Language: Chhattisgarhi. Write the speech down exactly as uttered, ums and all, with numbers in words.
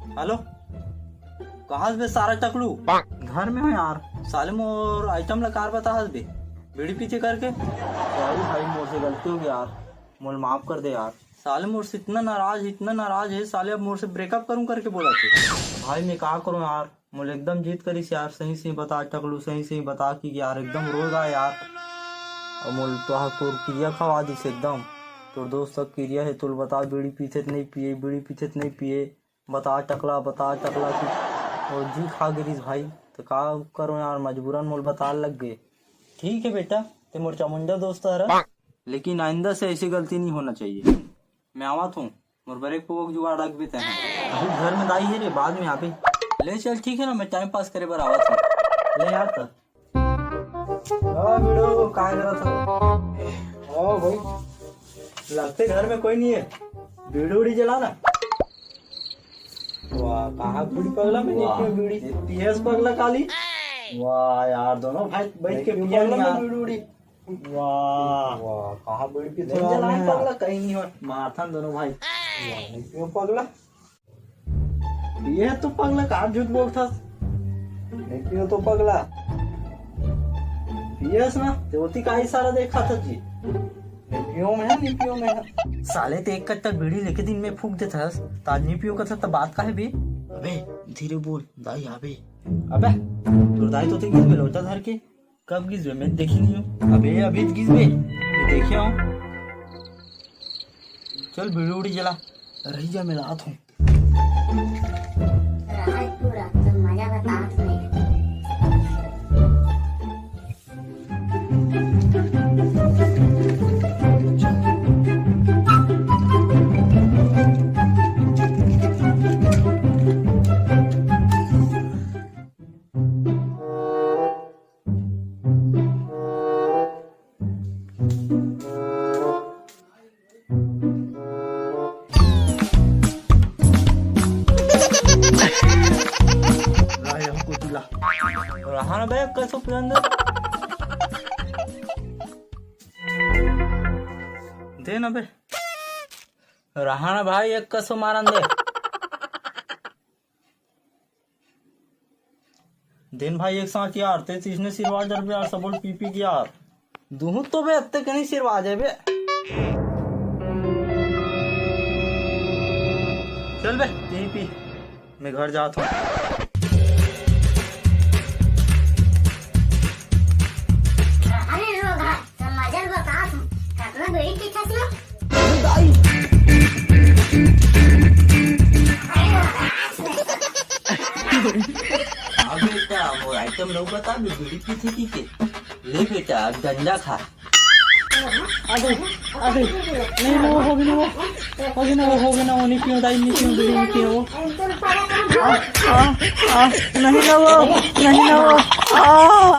हेलो, कहाँ हस बे सारा टकलू? घर में हो यार। साले मोर आइटम ला कार बता हस बे, बीड़ी पीछे करके। सॉरी भाई, मोर से गलती हो गया यार, मोल माफ कर दे यार। साले मोर से इतना नाराज, इतना नाराज है साले, अब मोर से ब्रेकअप करूं करके बोला थे। भाई मैं का करूं यार, मोल एकदम जिद करिस यार, सही सही बता टकलू, सही सही बता कि यार एकदम रोएगा यार। और मोल तो तोर किरिया खवा दिस एकदम, तोर दोस्त सब किरिया है, तोल बता बीड़ी पीछे त नहीं पिए, बीड़ी पीछे त नहीं पिए। बता टकला, बता टकला कि और जी खा गिरिस भाई। तो का करो यार, मजबूरन मोल बताए लग गे। ठीक है बेटा, ते मोर चामुंडा दोस्त हरा, लेकिन आइंदा से ऐसी गलती नहीं होना चाहिए। मैं आवत हूँ, मोर ब्रेक पे वो जुगाड़ रख भी तैं। अभी घर में दाई है रे, बाद में आबे। ले चल ठीक है ना, मैं टाइम पास करे बर आवत हूँ। ले यार त। हाँ बीड़ू, काय करत हस? हाँ भाई, लगथे घर में कोई नहीं है। बीड़ी उड़ी जला ना। वाह, कहाँ बीड़ी पगला में नहीं वाह। पियो बीड़ी। पीएस पगला काली। वाह यार, दोनों भाई बैठ के पियो पिया पगला में यार। बीड़ी उड़ी। वाह। वाह, कहाँ बीड़ी पीथे नहीं जला यार। पगला, कहीं नहीं हो। मारथन दोनों भाई। वाह, नहीं पियो पगला। ये तो पगला, का झूठ बोलथस? नहीं पियो तो पगला। पियस ना, ते ओती का इशारा देखा था जी? नहीं पियो मैं, नहीं पियो मैं। साले ते एक कट्टा बीड़ी लेके दिन में फूंक देथस, त आज नहीं पियो कथस, त बात का है बे? अबे, धीरे बोल, दाई आबे। अबे, तोर दाई तो ते गिस बे लोटा धर के। कब गिस बे? मैं देखी नहीं हूँ। अबे, अभी तो गिस बे। मैं देखे हूँ। चल, बीड़ी उड़ी जला। रही जा, मैं लात हूँ। राज पूरा तो मजा बतात हूँ। रहा ना बे, कसो पियन दे। दे ना बे। रहा ना भाई, एक कसो मारन दे। दिन भाई एक साथ यार, ते इसने सिरवा जर बे यार, सबोल पी पी के यार। दूहू तो बे, अत्ते कहीं सिरवा जाए बे। चल बे, ते ही पी, मैं घर जात हूँ। अरे रोगा, समझल बता तू, कतना बीड़ी पीछे से? अरे दाई। हाँ बेटा, वो आइटम लोग बता, मैं बीड़ी पीछे पीछे। ले बेटा, डंडा खा। अबे, अबे, नहीं, वो हो गया ना, वो हो गया ना, वो हो गया ना, वो नहीं पीऊँ दाई, नहीं पीऊँ, बीड़ी नहीं पीऊँ, वो। आ, आ, आ, नहीं ना वो, नहीं ना वो, आ।